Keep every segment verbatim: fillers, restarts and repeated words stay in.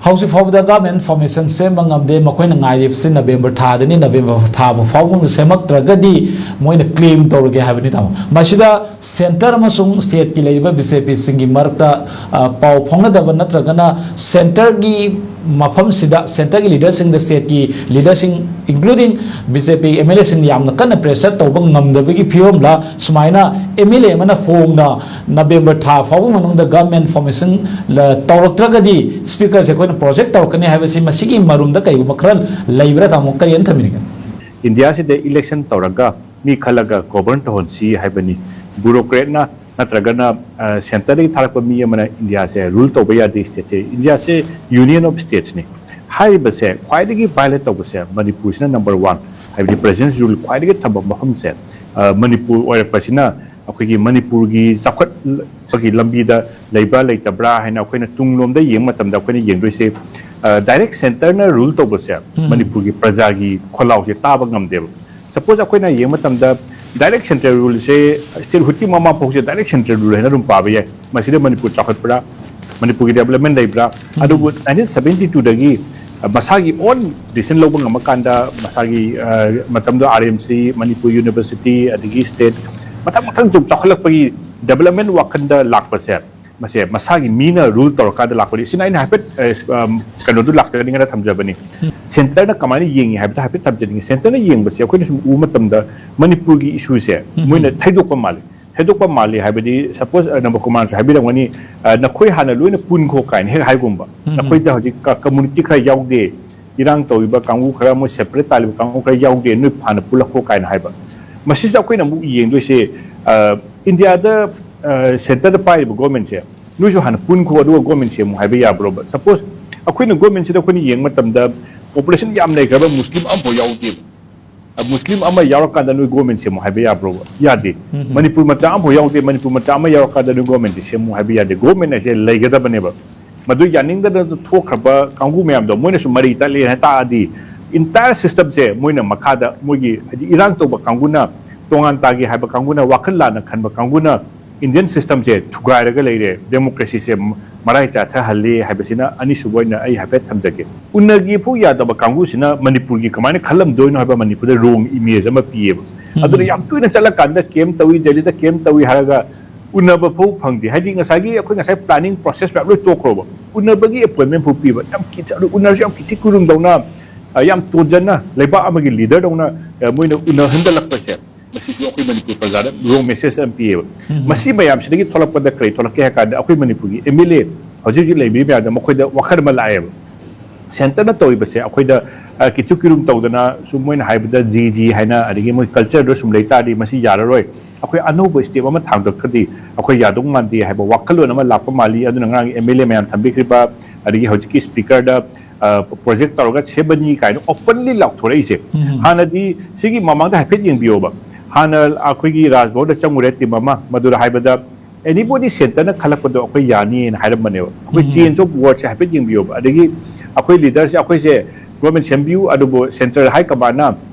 ꯍꯧꯖꯤꯛ ꯐꯥꯎꯕꯗ government formation ꯁꯦꯝꯕ ꯉꯝꯗꯦ꯫ ꯃꯈꯣꯏꯅ ꯉꯥꯏꯔꯤꯕꯁꯤ ꯅꯕꯦꯝꯕꯔ ꯊꯥꯗꯅꯤ꯫ ꯅꯕꯦꯝꯕꯔ ꯊꯥꯕꯨ ꯐꯥꯎꯕ ꯁꯦꯝꯃꯛꯇ꯭ꯔꯒꯗꯤ ꯃꯣꯏꯅ ꯀ꯭ꯂꯦꯝ ꯇꯧꯔꯒꯦ ꯍꯥꯏꯕꯅꯤ, ꯇꯥꯃꯣ꯫ ꯃꯁꯤꯗ ꯁꯦꯟꯇꯔ ꯑꯃꯁꯨꯡ ꯁ꯭ꯇꯦꯠꯀꯤ ꯂꯩꯔꯤꯕ ꯕꯤ ꯖꯦ ꯄꯤꯁꯤꯡꯒꯤ ꯃꯔꯛꯇ, ꯑ, ꯄꯥꯎ ꯐꯥꯎꯅꯗꯕ ꯅꯠꯇ꯭ꯔꯒꯅ ꯁꯦꯟꯇꯔꯒꯤ ꯃꯐꯝꯁꯤꯗ, ꯁꯦꯟꯇꯔꯒꯤ ꯂꯤꯗꯔꯁꯤꯡꯗ, ꯁ꯭ꯇꯦꯠꯀꯤ ꯂꯤꯗꯔꯁꯤꯡ, including B J P M L ꯑꯦꯁꯤꯡꯅ ꯌꯥꯝꯅ ꯀꯟꯅ ꯄ꯭ꯔꯦꯁꯔ ꯇꯧꯕ ꯉꯝꯗꯕꯒꯤ ꯐꯤꯕꯝꯂ, ꯁꯨꯃꯥꯏꯅ ꯑꯦꯝ ꯑꯦꯜ ꯑꯦ ꯑꯃꯅ ꯐꯣꯡꯅ ꯅꯕꯦꯝꯕꯔ ꯊꯥ ꯐꯥꯎꯕ ꯃꯅꯨꯡꯗ ꯒꯚꯔꯟꯃꯦꯟ ꯐꯣꯔꯃꯦꯁꯟ ꯇꯧꯔꯛꯇ꯭ꯔꯒꯗꯤ ꯁ꯭ꯄꯤꯀꯔꯁꯦ ꯑꯩꯈꯣꯏꯅ ꯄ꯭ꯔꯣꯖꯦꯛ ꯇꯧꯔꯛꯀꯅꯤ ꯍꯥꯏꯕꯁꯤ, ꯃꯁꯤꯒꯤ ꯃꯔꯨꯝꯗ ꯀꯩꯒꯨꯝꯕ ꯈꯔ ꯂꯩꯕ꯭ꯔꯥ, ꯇꯥꯃꯣ? ꯀꯔꯤ ꯍꯥꯏꯅ ꯊꯝꯕꯤꯅꯤꯡꯒꯦ? ꯏꯟꯗꯤꯌꯥꯁꯤꯗ ꯏꯂꯦꯛꯁꯟ ꯇꯧꯔꯒ ꯃꯤ ꯈꯜꯂꯒ ꯒꯣꯕꯔꯟ ꯇꯧꯍꯟꯁꯤ ꯍꯥꯏꯕꯅꯤ꯫ ꯕ꯭ꯌꯨꯔꯣꯀ꯭ꯔꯦꯠꯅ ꯅꯠꯇ꯭ꯔꯒꯅ, ꯑ, ꯁꯦꯟꯇꯔꯗꯒꯤ ꯊꯥꯔꯛꯄ ꯃꯤ ꯑꯃꯅ ꯏꯟꯗꯤꯌꯥꯁꯦ ꯔꯨꯜ ꯇꯧꯕ ꯌꯥꯗꯦ꯫ ꯁ꯭ꯇꯦꯠꯁꯦ, ꯏꯟꯗꯤꯌꯥꯁꯦ ꯌꯨꯅꯤꯌꯟ ꯑꯣꯐ ꯁ꯭ꯇꯦꯠꯁꯅꯤ꯫ ꯍꯥꯏꯔꯤꯕꯁꯦ ꯈ꯭ꯋꯥꯏꯗꯒꯤ ꯚꯥꯏꯑꯣꯂꯦꯠ ꯇꯧꯕꯁꯦ ꯃꯅꯤꯄꯨꯔꯁꯤꯅ ꯅꯝꯕꯔ ꯋꯥꯟ, ꯍꯥꯏꯕꯗꯤ ꯄ꯭ꯔꯦꯁꯤꯗꯦꯟꯁ ꯔꯨꯜ ꯈ꯭ꯋꯥꯏꯗꯒꯤ ꯊꯝꯕ ꯃꯐꯝꯁꯦ, ꯑ, ꯃꯅꯤꯄꯨꯔ ꯑꯣꯏꯔꯛꯄꯁꯤꯅ ꯑꯩꯈꯣꯏꯒꯤ ꯃꯅꯤꯄꯨꯔꯒꯤ ꯆꯥꯎꯈꯠꯄꯒꯤ ꯂꯝꯕꯤꯗ ꯂꯩꯕ꯭ꯔꯥ ꯂꯩꯇꯕ꯭ꯔꯥ ꯍꯥꯏꯅ ꯑꯩꯈꯣꯏꯅ ꯇꯨꯡꯂꯣꯝꯗ ꯌꯦꯡꯕ ꯃꯇꯝꯗ ꯑꯩꯈꯣꯏꯅ ꯌꯦꯡꯗꯣꯏꯁꯦ, ꯑ, ꯗꯥꯏꯔꯦꯛ ꯁꯦꯟꯇꯔꯅ ꯔꯨꯜ ꯇꯧꯕꯁꯦ ꯎꯝ꯫ ꯃꯅꯤꯄꯨꯔꯒꯤ ꯄ꯭ꯔꯖꯥꯒꯤ ꯈꯣꯜꯂꯥꯎꯁꯦ ꯇꯥꯕ ꯉꯝꯗꯦꯕ꯫ ꯁꯄꯣꯁ ꯑꯩꯈꯣꯏꯅ ꯌꯦꯡꯕ ꯃꯇꯝꯗ ꯗꯥꯏꯔꯦꯛ ꯁꯦꯟꯇ꯭ꯔꯦꯜ ꯔꯨꯜꯁꯦ ꯁ꯭ꯇꯦꯠꯍꯨꯠꯀꯤ ꯃꯃꯥ ꯐꯥꯎꯁꯦ ꯗꯥꯏꯔꯦꯛ ꯁꯦꯟꯇ꯭ꯔꯦꯜ ꯔꯨꯜ ꯍꯥꯏꯅ ꯑꯗꯨꯝ ꯄꯥꯕ ꯌꯥꯏ꯫ ꯃꯁꯤꯗ ꯃꯅꯤꯄꯨꯔ ꯆꯥꯎꯈꯠꯄ꯭ꯔꯥ, ꯃꯅꯤꯄꯨꯔꯒꯤ ꯗꯦꯕꯂꯞꯃꯦꯟ ꯂꯩꯕ꯭ꯔꯥ? ꯎꯝ꯫ ꯑꯗꯨꯕꯨ ꯅꯥꯏꯟꯇꯤꯟ ꯁꯕꯦꯟꯇꯤ ꯇꯨꯗꯒꯤ ꯃꯁꯥꯒꯤ ꯑꯣꯟ ꯗꯤꯁꯤꯖꯟ ꯂꯧꯕ ꯉꯝꯃꯀꯥꯟꯗ, ꯃꯁꯥꯒꯤ, ꯑ, ꯃꯇꯝꯗꯣ R M C, Manipur university, ꯑꯗꯒꯤ ꯁ꯭ꯇꯦꯠ ꯃꯊꯪ ꯃꯊꯪ ꯁꯨꯝ ꯆꯥꯎꯈꯠꯂꯛꯄꯒꯤ ꯗꯦꯕꯂꯞꯃꯦꯟ ꯋꯥꯈꯜꯗ ꯂꯥꯛꯄꯁꯦ, ꯃꯁꯦ ꯃꯁꯥꯒꯤ ꯃꯤꯅ ꯔꯨꯜ ꯇꯧꯔꯀꯥꯟꯗ ꯂꯥꯛꯄꯅꯤ꯫ ꯁꯤꯅ ꯑꯩꯅ ꯍꯥꯏꯐꯦꯠ, ꯑ, ꯑꯝ, ꯀꯩꯅꯣꯗꯨ ꯂꯥꯛꯇꯅꯤꯡꯉꯥꯏꯅ ꯊꯝꯖꯕꯅꯤ꯫ ꯎꯝ꯫ ꯁꯦꯟꯇꯔꯅ ꯀꯃꯥꯏꯅ ꯌꯦꯡꯉꯤ ꯍꯥꯏꯕꯗ ꯍꯥꯏꯐꯦꯠ ꯊꯝꯖꯅꯤꯡꯉꯤ꯫ ꯁꯦꯟꯇꯔꯅ ꯌꯦꯡꯕꯁꯦ ꯑꯩꯈꯣꯏꯅ ꯁꯨꯝ ꯎꯕ ꯃꯇꯝꯗ ꯃꯅꯤꯄꯨꯔꯒꯤ ꯏꯁꯨꯁꯦ ꯎꯝ꯫ ꯃꯣꯏꯅ ꯊꯩꯗꯣꯛꯄ ꯃꯥꯜꯂꯤ꯫ ꯊꯩꯗꯣꯛꯄ ꯃꯥꯜꯂꯤ ꯍꯥꯏꯕꯗꯤ, ꯁꯄꯣꯁ, ꯑ, ꯅꯕꯀꯨꯃꯥꯔꯁꯨ ꯍꯥꯏꯕꯤꯔꯝꯒꯅꯤ, ꯑ, "ꯅꯈꯣꯏ ꯍꯥꯟꯅ ꯂꯣꯏꯅ ꯄꯨꯟꯈꯣ" ꯀꯥꯏꯅ ꯍꯦꯛ ꯍꯥꯏꯒꯨꯝꯕ꯫ ꯎꯝ꯫ "ꯅꯈꯣꯏꯗ ꯍꯧꯖꯤꯛ ꯀ-, ꯀꯝꯃꯨꯅꯤꯇꯤ ꯈꯔ ꯌꯥꯎꯗꯦ, ꯏꯔꯥꯡ ꯇꯧꯔꯤꯕ ꯀꯥꯡꯕꯨ ꯈꯔ, ꯃꯣꯏ ꯁꯦꯄꯔꯦꯠ ꯇꯥꯔꯤꯕ ꯀꯥꯡꯕꯨ ꯈꯔ ꯌꯥꯎꯗꯦ, ꯅꯣꯏ ꯍꯥꯟꯅ ꯄꯨꯜꯂꯛꯈꯣ" ꯀꯥꯏꯅ ꯍꯥꯏꯕ꯫ ꯃꯁꯤꯗ ꯑꯩꯈꯣꯏꯅ ꯑꯃꯨꯛ ꯌꯦꯡꯗꯣꯏꯁꯦ, ꯑ, ꯏꯟꯗꯤꯌꯥꯗ, ꯑ, ꯁꯦꯟꯇꯔꯗ ꯄꯥꯏꯔꯤꯕ ꯒꯣꯔꯃꯦꯟꯁꯦ, "ꯅꯣꯏꯁꯨ ꯍꯥꯟꯅ ꯄꯨꯟꯈꯣ, ꯑꯗꯨꯒ ꯒꯣꯔꯃꯦꯟ ꯁꯦꯝꯃꯨ" ꯍꯥꯏꯕ ꯌꯥꯕ꯭ꯔꯣꯕ? ꯁꯄꯣꯁ ꯑꯩꯈꯣꯏꯅ ꯒꯣꯔꯃꯦꯟꯁꯤꯗ ꯑꯩꯈꯣꯏꯅ ꯌꯦꯡꯕ ꯃꯇꯝꯗ ꯄꯣꯄꯨꯂꯦꯁꯟ ꯌꯥꯝ ꯂꯩꯈ꯭ꯔꯕ ꯃꯨꯁꯂꯤꯝ ꯑꯃꯐꯥꯎ ꯌꯥꯎꯗꯦꯕ꯫ ꯑ, ꯃꯨꯁꯂꯤꯝ ꯑꯃ ꯌꯥꯎꯔꯀꯥꯟꯗ ꯅꯣꯏ ꯒꯣꯔꯃꯦꯟ ꯁꯦꯝꯃꯨ ꯍꯥꯏꯕ ꯌꯥꯕ꯭ꯔꯣꯕ? ꯌꯥꯗꯦ꯫ ꯎꯝ꯫ ꯃꯅꯤꯄꯨꯔ ꯃꯆꯥ ꯑꯃꯐꯥꯎ ꯌꯥꯎꯗꯦ꯫ ꯃꯅꯤꯄꯨꯔ ꯃꯆꯥ ꯑꯃ ꯌꯥꯎꯔꯀꯥꯟꯗ ꯅꯣꯏ ꯒꯣꯔꯃꯦꯟꯁꯦ ꯁꯦꯝꯃꯨ ꯍꯥꯏꯕ ꯌꯥꯗꯦ꯫ ꯒꯣꯔꯃꯦꯟ ꯍꯥꯏꯁꯦ ꯂꯩꯒꯗꯕꯅꯦꯕ꯫ ꯃꯗꯨ ꯌꯥꯅꯤꯡꯗꯗꯅ ꯊꯣꯛꯈ꯭ꯔꯕ ꯀꯥꯡꯕꯨ ꯃꯌꯥꯝꯗꯣ ꯃꯣꯏꯅꯁꯨ ꯃꯔꯩ ꯇꯠꯂꯦ ꯍꯥꯏ ꯇꯥꯔꯗꯤ, ꯏꯟꯇꯥꯌꯔ ꯁꯤꯁꯇꯝꯁꯦ ꯃꯣꯏꯅ ꯃꯈꯥꯗ ꯃꯣꯏꯒꯤ, ꯍꯥꯏꯗꯤ, ꯏꯔꯥꯡ ꯇꯧꯕ ꯀꯥꯡꯕꯨꯅ ꯇꯣꯉꯥꯟ ꯇꯥꯒꯦ ꯍꯥꯏꯕ ꯀꯥꯡꯕꯨꯅ, ꯋꯥꯈꯜ ꯂꯥꯟꯅ ꯈꯟꯕ ꯀꯥꯡꯕꯨꯅ Indian system ꯁꯦ ꯊꯨꯒꯥꯏꯔꯒ ꯂꯩꯔꯦ, democracy ꯁꯦ ꯃꯔꯥꯏ ꯆꯥꯊꯍꯜꯂꯤ ꯍꯥꯏꯕꯁꯤꯅ ꯑꯅꯤꯁꯨꯕ ꯑꯣꯏꯅ ꯑꯩ ꯍꯥꯏꯐꯦꯠ ꯊꯝꯖꯒꯦ꯫ ꯎꯅꯒꯦ ꯐꯥꯎ ꯌꯥꯗꯕ ꯀꯥꯡꯕꯨꯁꯤꯅ ꯃꯅꯤꯄꯨꯔꯒꯤ ꯀꯃꯥꯏꯅ ꯈꯜꯂꯝꯗꯣꯏꯅꯣ ꯍꯥꯏꯕ ꯃꯅꯤꯄꯨꯔꯗ wrong image ꯑꯃ ꯄꯤꯌꯦꯕ꯫ ꯑꯗꯨꯅ ꯌꯥꯝ ꯇꯣꯏꯅ ꯆꯠꯂꯀꯥꯟꯗ camp ꯇꯧꯏ, ꯗꯦꯜꯂꯤꯗ camp ꯇꯧꯏ ꯍꯥꯏꯔꯒ ꯎꯅꯕ ꯐꯥꯎ ꯐꯪꯗꯦ꯫ ꯍꯥꯏꯗꯤ ꯉꯁꯥꯏꯒꯤ ꯑꯩꯈꯣꯏ ꯉꯁꯥꯏ planning process ꯃꯌꯥꯝ ꯂꯣꯏ ꯇꯣꯛꯈ꯭ꯔꯣꯕ, ꯎꯅꯕꯒꯤ appointment ꯐꯥꯎ ꯄꯤꯕ ꯌꯥꯝ ꯀꯤꯊ-, ꯑꯗꯨ ꯎꯅꯔꯁꯨ ꯌꯥꯝ ꯀꯤꯊꯤ ꯀꯨꯔꯨꯝꯗꯧꯅ, ꯑ, ꯌꯥꯝ ꯇꯣꯟꯖꯟꯅ ꯂꯩꯕꯥꯛ ꯑꯃꯒꯤ leader ꯗꯧꯅ, ꯑ, ꯃꯣꯏꯅ ꯎꯅꯍꯟꯗꯂꯛꯄꯁꯦ, ꯃꯁꯤꯁꯨ ꯑꯩꯈꯣꯏ ꯃꯅꯤꯄꯨꯔ ꯄ꯭ꯔꯖꯥꯗ wrong message ꯑꯃ ꯄꯤꯌꯦꯕ꯫ ꯃꯁꯤ ꯃꯌꯥꯝꯁꯤꯗꯒꯤ ꯊꯣꯛꯂꯛꯄꯗ ꯀꯔꯤ ꯊꯣꯛꯂꯛꯀꯦ ꯍꯥꯏ ꯀꯥꯟꯗ ꯑꯩꯈꯣꯏ ꯃꯅꯤꯄꯨꯔꯒꯤ M L A ꯍꯧꯖꯤꯛ ꯍꯧꯖꯤꯛ ꯂꯩꯕꯤꯔꯤꯕ ꯃꯌꯥꯝꯗ ꯃꯈꯣꯏꯗ ꯋꯥꯈꯜ ꯑꯃ ꯂꯥꯛꯑꯦꯕ꯫ Centre ꯅ ꯇꯧꯔꯤꯕꯁꯦ ꯑꯩꯈꯣꯏꯗ, ꯑ, ꯀꯤꯊꯨ ꯀꯤꯔꯨꯝ ꯇꯧꯗꯅ, ꯁꯨꯝ ꯃꯣꯏꯅ ꯍꯥꯏꯕꯗ ꯖꯤ ꯖꯤ ꯍꯥꯏꯅ, ꯑꯗꯒꯤ ꯃꯣꯏ culture ꯗꯣ ꯁꯨꯝ ꯂꯩ ꯇꯥꯔꯗꯤ ꯃꯁꯤ ꯌꯥꯔꯔꯣꯏ, ꯑꯩꯈꯣꯏ ꯑꯅꯧꯕ step ꯑꯃ ꯊꯥꯡꯒꯠꯀꯗꯤ ꯑꯩꯈꯣꯏ ꯌꯥꯗꯧ ꯃꯥꯟꯗꯦ ꯍꯥꯏꯕ ꯋꯥꯈꯜꯂꯣꯟ ꯑꯃ ꯂꯥꯛꯄ ꯃꯥꯜꯂꯤ꯫ ꯑꯗꯨꯅ ꯉꯔꯥꯡꯒꯤ M L A ꯃꯌꯥꯝ ꯊꯝꯕꯤꯈ꯭ꯔꯤꯕ, ꯑꯗꯒꯤ ꯍꯧꯖꯤꯛꯀꯤ speaker ꯗ, ꯑ, project ꯇꯧꯔꯒ ꯁꯦꯝꯕꯅꯤ ꯀꯥꯏꯅ openly ꯂꯥꯎꯊꯣꯔꯛꯏꯁꯦ꯫ ꯍꯥꯟꯅꯗꯤ ꯁꯤꯒꯤ ꯃꯃꯥꯡꯗ ꯍꯥꯏꯐꯦꯠ ꯌꯦꯡꯕꯤꯌꯣꯕ, ꯍꯥꯟꯅ ꯑꯩꯈꯣꯏꯒꯤ ꯔꯥꯖ ꯚꯕꯟꯗ ꯆꯪꯉꯨꯔꯦ team ꯑꯃ, ꯃꯗꯨꯗ ꯍꯥꯏꯕꯗ anybody centre ꯅ ꯈꯜꯂꯛꯄꯗꯣ ꯑꯩꯈꯣꯏ ꯌꯥꯅꯤꯅ ꯍꯥꯏꯔꯝꯕꯅꯦꯕ꯫ ꯑꯩꯈꯣꯏ change of word ꯁꯦ ꯍꯥꯏꯐꯦꯠ ꯌꯦꯡꯕꯤꯌꯣꯕ꯫ ꯑꯗꯒꯤ ꯑꯩꯈꯣꯏ leader ꯁꯦ, ꯑꯩꯈꯣꯏꯁꯦ government ꯁꯦꯝꯕꯤꯌꯨ, ꯑꯗꯨꯕꯨ central high command ꯅ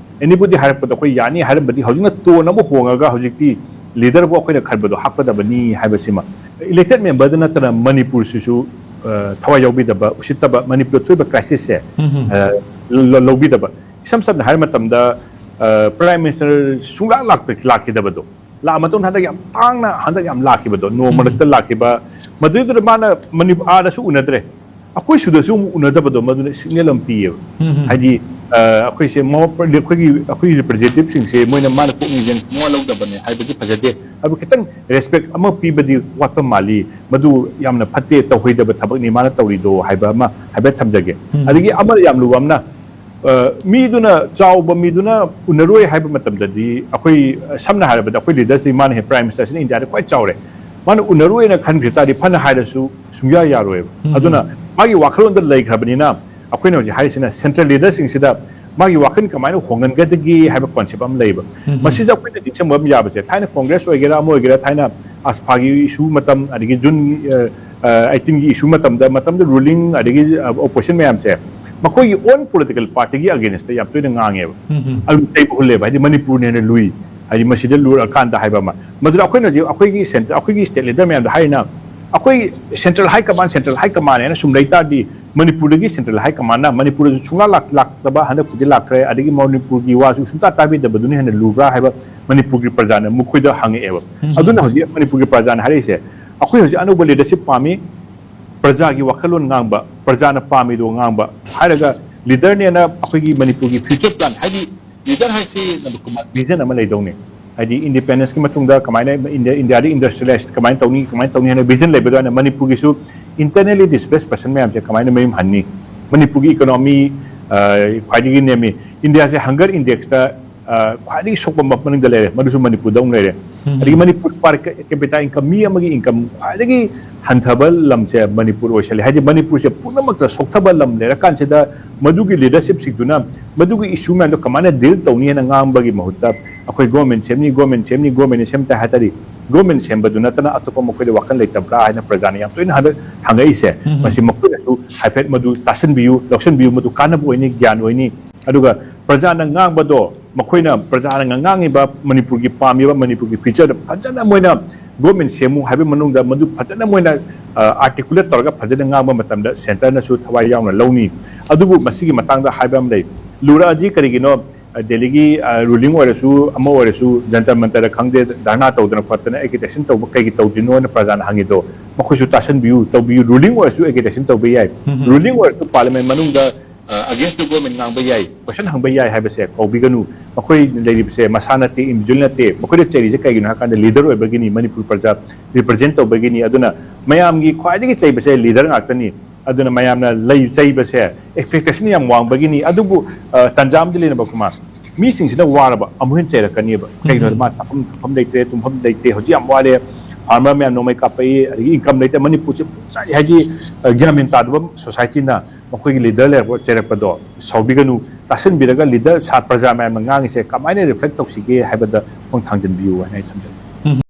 anybody ꯍꯥꯏꯔꯛꯄꯗ ꯑꯩꯈꯣꯏ ꯌꯥꯅꯤ ꯍꯥꯏꯔꯝꯕꯗꯤ, ꯍꯧꯖꯤꯛꯅ tone ꯑꯃ ꯍꯣꯡꯉꯒ ꯍꯧꯖꯤꯛꯇꯤ leader ꯕꯨ ꯑꯩꯈꯣꯏꯅ ꯈꯟꯕꯗꯣ ꯍꯥꯞꯀꯗꯕꯅꯤ ꯍꯥꯏꯕꯁꯤꯃ꯫ Elected member ꯗ ꯅꯠꯇꯅ ꯃꯅꯤꯄꯨꯔꯁꯤꯁꯨ, ꯑ, ꯊꯋꯥꯏ ꯌꯥꯎꯕꯤꯗꯕ, ꯎꯁꯤꯠꯇꯕ, ꯃꯅꯤꯄꯨꯔꯗ ꯊꯣꯛꯏꯕ crisis ꯁꯦ, ꯑ, ꯂ-, ꯂꯧꯕꯤꯗꯕ꯫ ꯏꯁꯝ ꯁꯝꯅ ꯍꯥꯏꯔ ꯃꯇꯝꯗ, ꯑ, Prime Minister ꯁꯨꯡꯂꯥꯛ ꯂꯥꯛꯇ-, ꯂꯥꯛꯈꯤꯗꯕꯗꯣ, ꯂꯥꯛꯑ ꯃꯇꯨꯡꯗ ꯍꯟꯗꯛ ꯌꯥꯝ ꯇꯥꯡꯅ, ꯍꯟꯗꯛ ꯌꯥꯝ ꯂꯥꯛꯈꯤꯕꯗꯣ, ꯅꯣꯡꯃ ꯃꯔꯛꯇ ꯂꯥꯛꯈꯤꯕ, ꯃꯗꯨꯗꯨꯗ ꯃꯥꯅ ꯃꯅꯤ-, ꯑꯥꯗꯁꯨ ꯎꯅꯗ꯭ꯔꯦ, ꯑꯩꯈꯣꯏ ꯁꯤꯗꯁꯨ ꯑꯃꯨꯛ ꯎꯅꯗꯕꯗꯣ, ꯃꯗꯨꯅ signal ꯑꯃ ꯄꯤꯌꯦꯕ꯫ ꯍꯥꯏꯗꯤ, ꯑ, ꯑꯩꯈꯣꯏꯁꯦ ꯃꯣ-, ꯑꯩꯈꯣꯏꯒꯤ, ꯑꯩꯈꯣꯏꯒꯤ representative ꯁꯤꯡꯁꯦ ꯃꯣꯏꯅ ꯃꯥꯅ ꯄꯨꯛꯅꯤꯡ ꯃꯋꯥ ꯂꯧꯗꯕꯅꯦ ꯍꯥꯏꯕꯗꯤ ꯐꯖꯗꯦ꯫ ꯑꯗꯨ ꯈꯤꯇꯪ respect ꯑꯃ ꯄꯤꯕꯗꯤ ꯋꯥꯠꯄ ꯃꯥꯜꯂꯤ, ꯃꯗꯨ ꯌꯥꯝꯅ ꯐꯠꯇꯦ, ꯇꯧꯍꯩꯗꯕ ꯊꯕꯛꯅꯤ ꯃꯥꯅ ꯇꯧꯔꯤꯗꯣ ꯍꯥꯏꯕ ꯑꯃ ꯍꯥꯏꯐꯦꯠ ꯊꯝꯖꯒꯦ꯫ ꯑꯗꯒꯤ ꯑꯃ ꯌꯥꯝ ꯂꯨꯕ ꯑꯃꯅ, ꯑ, ꯃꯤꯗꯨꯅ, ꯆꯥꯎꯕ ꯃꯤꯗꯨꯅ ꯎꯅꯔꯣꯏ ꯍꯥꯏꯕ ꯃꯇꯝꯗꯗꯤ, ꯑꯩꯈꯣꯏ, ꯑ, ꯁꯝꯅ ꯍꯥꯏꯔꯕꯗ, ꯑꯩꯈꯣꯏ leader ꯁꯤ ꯃꯥꯅ ꯍꯦꯛ Prime Minister ꯁꯤꯅ ꯏꯟꯗꯤꯌꯥꯗ ꯈ꯭ꯋꯥꯏ ꯆꯥꯎꯔꯦ, ꯃꯥꯅ ꯎꯅꯔꯣꯏꯅ ꯈꯟꯈ꯭ꯔ ꯇꯥꯔꯗꯤ, ꯐꯅ ꯍꯥꯏꯔꯁꯨ ꯁꯨꯡꯌꯥ ꯌꯥꯔꯣꯏꯕ꯫ ꯑꯗꯨꯅ ꯃꯥꯒꯤ ꯋꯥꯈꯜꯂꯣꯟꯗ ꯂꯩꯈ꯭ꯔꯕꯅꯤꯅ, ꯑꯩꯈꯣꯏꯅ ꯍꯧꯖꯤꯛ ꯍꯥꯏꯔꯤꯁꯤꯅ central leader ꯁꯤꯡꯁꯤꯗ ꯃꯥꯒꯤ ꯋꯥꯈꯜ ꯀꯃꯥꯏꯅ ꯍꯣꯡꯍꯟꯒꯗꯒꯦ ꯍꯥꯏꯕ concept ꯑꯃ ꯂꯩꯕ꯫ ꯃꯁꯤꯗ ꯑꯩꯈꯣꯏꯅ ꯅꯤꯡꯁꯤꯡꯕ ꯑꯃ ꯌꯥꯕꯁꯦ, ꯊꯥꯏꯅ Congress ꯑꯣꯏꯒꯦꯔꯥ, ꯑꯃ ꯑꯣꯏꯒꯦꯔꯥ, ꯊꯥꯏꯅ AFSPA ꯒꯤ issue ꯃꯇꯝ, ꯑꯗꯒꯤ June, ꯑ, ꯑ, eighteen ꯒꯤ issue ꯃꯇꯝꯗ, ꯃꯇꯝꯗ ruling, ꯑꯗꯒꯤ, ꯑ, opposition ꯃꯌꯥꯝꯁꯦ ꯃꯈꯣꯏꯒꯤ own political party ꯒꯤ against ꯇ ꯌꯥꯝ ꯇꯣꯏꯅ ꯉꯥꯡꯉꯦꯕ꯫ ꯑꯗꯨꯝ ꯆꯩꯕ ꯍꯨꯜꯂꯦꯕ, ꯍꯥꯏꯗꯤ ꯃꯅꯤꯄꯨꯔꯅ ꯍꯦꯟꯅ ꯂꯨꯏ, ꯍꯥꯏꯗꯤ ꯃꯁꯤꯗ ꯂꯨꯔꯛꯑꯀꯥꯟꯗ ꯍꯥꯏꯕ ꯑꯃ꯫ ꯃꯗꯨꯗ ꯑꯩꯈꯣꯏꯅ ꯍꯧꯖꯤꯛ ꯑꯩꯈꯣꯏꯒꯤ ꯁꯦꯟꯇꯔ, ꯑꯩꯈꯣꯏꯒꯤ ꯁ꯭ꯇꯦꯠ ꯂꯤꯗꯔ ꯃꯌꯥꯝꯗ ꯍꯥꯏꯔꯤꯅ, ꯑꯩꯈꯣꯏ ꯁꯦꯟꯇ꯭ꯔꯦꯜ ꯍꯥꯏ ꯀꯃꯥꯟ, ꯁꯦꯟꯇ꯭ꯔꯦꯜ ꯍꯥꯏ ꯀꯃꯥꯟ ꯍꯥꯏꯅ ꯁꯨꯝ ꯂꯩ ꯇꯥꯔꯗꯤ, ꯃꯅꯤꯄꯨꯔꯗꯒꯤ ꯁꯦꯟꯇ꯭ꯔꯦꯜ ꯍꯥꯏ ꯀꯃꯥꯟꯅ ꯃꯅꯤꯄꯨꯔꯗꯁꯨ ꯁꯨꯡꯂꯥꯛ ꯂꯥꯛ-, ꯂꯥꯛꯇꯕ ꯍꯟꯗꯛꯄꯨꯗꯤ ꯂꯥꯛꯈ꯭ꯔꯦ, ꯑꯗꯒꯤ ꯃꯅꯤꯄꯨꯔꯒꯤ ꯋꯥꯁꯨ ꯁꯨꯡꯇꯥ ꯇꯥꯕꯤꯗꯕꯗꯨꯅ ꯍꯦꯟꯅ ꯂꯨꯕ꯭ꯔꯥ ꯍꯥꯏꯕ ꯃꯅꯤꯄꯨꯔꯒꯤ ꯄ꯭ꯔꯖꯥꯅ ꯃꯈꯣꯏꯗ ꯍꯪꯉꯛꯑꯦꯕ꯫ ꯎꯝ꯫ ꯑꯗꯨꯅ ꯍꯧꯖꯤꯛ ꯃꯅꯤꯄꯨꯔꯒꯤ ꯄ꯭ꯔꯖꯥꯅ ꯍꯥꯏꯔꯛꯏꯁꯦ, ꯑꯩꯈꯣꯏ ꯍꯧꯖꯤꯛ ꯑꯅꯧꯕ ꯂꯤꯗꯔꯁꯤꯞ ꯄꯥꯝꯃꯤ, ꯄ꯭ꯔꯖꯥꯒꯤ ꯋꯥꯈꯜꯂꯣꯟ ꯉꯥꯡꯕ, ꯄ꯭ꯔꯖꯥꯅ ꯄꯥꯝꯃꯤꯗꯣ ꯉꯥꯡꯕ ꯍꯥꯏꯔꯒ, ꯂꯤꯗꯔꯅꯦꯅ ꯑꯩꯈꯣꯏꯒꯤ ꯃꯅꯤꯄꯨꯔꯒꯤ ꯐ꯭ꯌꯨꯆꯔ ꯄ꯭ꯂꯥꯟ, ꯍꯥꯏꯗꯤ ꯂꯤꯗꯔ ꯍꯥꯏꯁꯤ ꯅꯟꯗꯀꯨꯃꯥꯔ ꯚꯤꯖꯟ ꯑꯃ ꯂꯩꯗꯧꯅꯤ꯫ ꯍꯥꯏꯗꯤ ꯏꯟꯗꯤꯄꯦꯟꯗꯦꯟꯁꯀꯤ ꯃꯇꯨꯡꯗ ꯀꯃꯥꯏꯅ ꯏꯟꯗꯤꯌꯥ, ꯏꯟꯗꯤꯌꯥꯗ ꯏꯟꯗꯁꯇ꯭ꯔꯤꯌꯦꯂꯥꯏꯁ ꯀꯃꯥꯏꯅ ꯇꯧꯅꯤ, ꯀꯃꯥꯏꯅ ꯇꯧꯅꯤ ꯍꯥꯏꯅ ꯚꯤꯖꯟ ꯂꯩꯕ ꯑꯗꯨꯃꯥꯏꯅ ꯃꯅꯤꯄꯨꯔꯒꯤꯁꯨ ꯏꯟꯇꯔꯅꯦꯂꯤ ꯗꯤꯁꯄ꯭ꯂꯦꯁ ꯄꯔꯁꯟ ꯃꯌꯥꯝꯁꯦ ꯀꯃꯥꯏꯅ ꯃꯌꯨꯝ ꯍꯟꯅꯤ, ꯃꯅꯤꯄꯨꯔꯒꯤ ꯏꯀꯣꯅꯣꯃꯤ, ꯑ, ꯈ꯭ꯋꯥꯏꯗꯒꯤ ꯅꯦꯝꯃꯤ, ꯏꯟꯗꯤꯌꯥꯁꯦ ꯍꯪꯒꯔ ꯏꯟꯗꯦꯛꯁꯇ, ꯑ, ꯈ꯭ꯋꯥꯏꯗꯒꯤ ꯁꯣꯛꯄ ꯃ-, ꯃꯅꯨꯡꯗ ꯂꯩꯔꯦ, ꯃꯗꯨꯁꯨ ꯃꯅꯤꯄꯨꯔꯗ ꯑꯃꯨꯛ ꯂꯩꯔꯦ꯫ ꯎꯝ꯫ ꯑꯗꯒꯤ ꯃꯅꯤꯄꯨꯔ per capita income, ꯃꯤ ꯑꯃꯒꯤ ꯏꯟꯀꯝ ꯈ꯭ꯋꯥꯏꯗꯒꯤ ꯍꯟꯊꯕ ꯂꯝꯁꯦ ꯃꯅꯤꯄꯨꯔ ꯑꯣꯏꯁꯜꯂꯦ꯫ ꯍꯥꯏꯗꯤ ꯃꯅꯤꯄꯨꯔꯁꯦ ꯄꯨꯝꯅꯃꯛꯇ ꯁꯣꯛꯊꯕ ꯂꯝ ꯂꯩꯔꯀꯥꯟꯁꯤꯗ, ꯃꯗꯨꯒꯤ ꯂꯤꯗꯔꯁꯤꯞꯁꯤꯡꯗꯨꯅ ꯃꯗꯨꯒꯤ ꯏꯁꯨ ꯃꯌꯥꯝꯗꯣ ꯀꯃꯥꯏꯅ ꯗꯤꯜ ꯇꯧꯅꯤ ꯍꯥꯏꯅ ꯉꯥꯡꯕꯒꯤ ꯃꯍꯨꯠꯇ, ꯑꯩꯈꯣꯏ ꯒꯣꯔꯃꯦꯟ ꯁꯦꯝꯅꯤ, ꯒꯣꯔꯃꯦꯟ ꯁꯦꯝꯅꯤ, ꯒꯣꯔꯃꯦꯟꯅ ꯁꯦꯝ ꯇꯥꯏ ꯍꯥꯏ ꯇꯥꯔꯗꯤ, ꯒꯣꯔꯃꯦꯟ ꯁꯦꯝꯕꯗꯨ ꯅꯠꯇꯅ ꯑꯇꯣꯞꯄ ꯃꯈꯣꯏꯗ ꯋꯥꯈꯜ ꯂꯩꯇꯕ꯭ꯔꯥ ꯍꯥꯏꯅ ꯄ꯭ꯔꯖꯥꯅ ꯌꯥꯝ ꯇꯣꯏꯅ ꯍꯟꯗꯛ ꯍꯪꯉꯛꯏꯁꯦ꯫ ꯎꯝ꯫ ꯃꯁꯤ ꯃꯈꯣꯏꯅꯁꯨ ꯍꯥꯏꯐꯦꯠ ꯃꯗꯨ ꯇꯥꯁꯟꯕꯤꯌꯨ, ꯂꯧꯁꯟꯕꯤꯌꯨ, ꯃꯗꯨ ꯀꯥꯟꯅꯕ ꯑꯣꯏꯅꯤ, ꯒ꯭ꯌꯥꯟ ꯑꯣꯏꯅꯤ꯫ ꯑꯗꯨꯒ ꯄ꯭ꯔꯖꯥꯅ ꯉꯥꯡꯕꯗꯣ, ꯃꯈꯣꯏꯅ ꯄ꯭ꯔꯖꯥꯅ ꯉꯥꯡꯉꯤꯕ ꯃꯅꯤꯄꯨꯔꯒꯤ ꯄꯥꯝꯃꯤꯕ ꯃꯅꯤꯄꯨꯔꯒꯤ ꯐ꯭ꯌꯨꯆꯔꯗ ꯐꯖꯅ ꯃꯣꯏꯅ ꯒꯣꯔꯃꯦꯟ ꯁꯦꯝꯃꯨ ꯍꯥꯏꯕ ꯃꯅꯨꯡꯗ ꯃꯗꯨ ꯐꯖꯅ ꯃꯣꯏꯅ, ꯑ, ꯑꯥꯔꯇꯤꯀꯨꯂꯦꯠ ꯇꯧꯔꯒ ꯐꯖꯅ ꯉꯥꯡꯕ ꯃꯇꯝꯗ ꯁꯦꯟꯇꯔꯅꯁꯨ ꯊꯋꯥꯏ ꯌꯥꯎꯅ ꯂꯧꯅꯤ꯫ ꯑꯗꯨꯕꯨ ꯃꯁꯤꯒꯤ ꯃꯇꯥꯡꯗ ꯍꯥꯏꯕ ꯑꯃ ꯂꯩ, ꯂꯨꯔꯛꯑꯗꯤ ꯀꯔꯤꯒꯤꯅꯣ, ꯑ, ꯗꯦꯜꯂꯤꯒꯤ, ꯑ, ꯔꯨꯂꯤꯡ ꯑꯣꯏꯔꯁꯨ, ꯑꯃ ꯑꯣꯏꯔꯁꯨ, ꯖꯟꯇꯔ ꯃꯟꯇꯔꯗ ꯈꯪꯗꯦ, ꯙꯔꯅꯥ ꯇꯧꯗꯅ ꯈꯣꯠꯇꯅ ꯑꯦꯒꯤꯇꯦꯁꯟ ꯇꯧꯕ ꯀꯩꯒꯤ ꯇꯧꯗ꯭ꯔꯤꯅꯣ ꯍꯥꯏꯅ ꯄ꯭ꯔꯖꯥꯅ ꯍꯪꯉꯤꯗꯣ, ꯃꯈꯣꯏꯁꯨ ꯇꯥꯁꯟꯕꯤꯌꯨ, ꯇꯧꯕꯤꯌꯨ꯫ ꯔꯨꯂꯤꯡ ꯑꯣꯏꯔꯁꯨ ꯑꯦꯒꯤꯇꯦꯁꯟ ꯇꯧꯕ ꯌꯥꯏ, ꯎꯝ꯫ ꯔꯨꯂꯤꯡ ꯑꯣꯏꯔꯁꯨ ꯄꯥꯔꯂꯤꯌꯥꯃꯦꯟ ꯃꯅꯨꯡꯗ, ꯑ, against the government ꯉꯥꯡꯕ ꯌꯥꯏ, ꯀꯣꯏꯁꯟ ꯍꯪꯕ ꯌꯥꯏ ꯍꯥꯏꯕꯁꯦ ꯀꯧꯕꯤꯒꯅꯨ꯫ ꯃꯈꯣꯏ ꯂꯩꯔꯤꯕꯁꯦ ꯃꯁꯥ ꯅꯠꯇꯦ, ꯏꯟꯗꯤꯕꯤꯖꯨꯋꯦꯜ ꯅꯠꯇꯦ꯫ ꯃꯈꯣꯏꯗ ꯆꯩꯔꯤꯁꯦ ꯀꯩꯒꯤꯅꯣ ꯍꯥꯏ ꯀꯥꯟꯗ ꯂꯤꯗꯔ ꯑꯣꯏꯕꯒꯤꯅꯤ, ꯃꯅꯤꯄꯨꯔ ꯄ꯭ꯔꯖꯥ ꯔꯤꯄ꯭ꯔꯖꯦꯟ ꯇꯧꯕꯒꯤꯅꯤ꯫ ꯑꯗꯨꯅ ꯃꯌꯥꯝꯒꯤ ꯈ꯭ꯋꯥꯏꯗꯒꯤ ꯆꯩꯕꯁꯦ ꯂꯤꯗꯔ ꯉꯥꯛꯇꯅꯤ꯫ ꯑꯗꯨꯅ ꯃꯌꯥꯝꯅ ꯂꯩ ꯆꯩꯕꯁꯦ ꯑꯦꯛꯁꯄꯦꯛꯇꯦꯁꯟ ꯌꯥꯝ ꯋꯥꯡꯕꯒꯤꯅꯤ꯫ ꯑꯗꯨꯕꯨ, ꯑ, ꯇꯟꯖꯥ ꯑꯃꯗꯤ ꯂꯩꯅꯕ ꯀꯨꯃꯥꯔ, ꯃꯤꯁꯤꯡꯁꯤꯅ ꯋꯥꯔꯕ ꯑꯃꯨꯛ ꯍꯦꯟꯅ ꯆꯩꯔꯛꯀꯅꯦꯕ꯫ ꯀꯩꯒꯤꯅꯣꯗ ꯃꯥ ꯆꯥꯐꯝ ꯊꯛꯐꯝ ꯂꯩꯇ꯭ꯔꯦ, ꯇꯨꯝꯐꯝ ꯂꯩꯇꯦ, ꯍꯧꯖꯤꯛ ꯌꯥꯝ ꯋꯥꯔꯦ, ꯐꯥꯔꯃꯔ ꯃꯌꯥꯝ ꯅꯣꯡꯃꯩ ꯀꯥꯞꯄꯛꯏ, ꯑꯗꯒꯤ ꯏꯟꯀꯝ ꯂꯩꯇꯦ꯫ ꯃꯅꯤꯄꯨꯔꯁꯦ ꯄꯨꯡꯆꯥꯏ ꯍꯥꯏꯗꯤ, ꯑ, ꯒ꯭ꯌꯥꯟ ꯃꯦꯟ ꯇꯥꯗꯕ ꯁꯣꯁꯥꯏꯇꯤꯅ ꯃꯈꯣꯏꯒꯤ ꯂꯤꯗꯔ ꯂꯩꯔꯛꯄ ꯆꯩꯔꯛꯄꯗꯣ ꯁꯥꯎꯕꯤꯒꯅꯨ, ꯇꯥꯁꯤꯟꯕꯤꯔꯒ ꯂꯤꯗꯔ ꯁꯥ-, ꯄ꯭ꯔꯖꯥ ꯃꯌꯥꯝꯅ ꯉꯥꯡꯉꯤꯁꯦ ꯀꯃꯥꯏꯅ ꯔꯤꯐ꯭ꯂꯦꯛ ꯇꯧꯁꯤꯒꯦ ꯍꯥꯏꯕꯗ ꯈꯣꯡ ꯊꯥꯡꯖꯤꯟꯕꯤꯌꯨ ꯍꯥꯏꯅ ꯑꯩ ꯊꯝꯖꯒꯦ꯫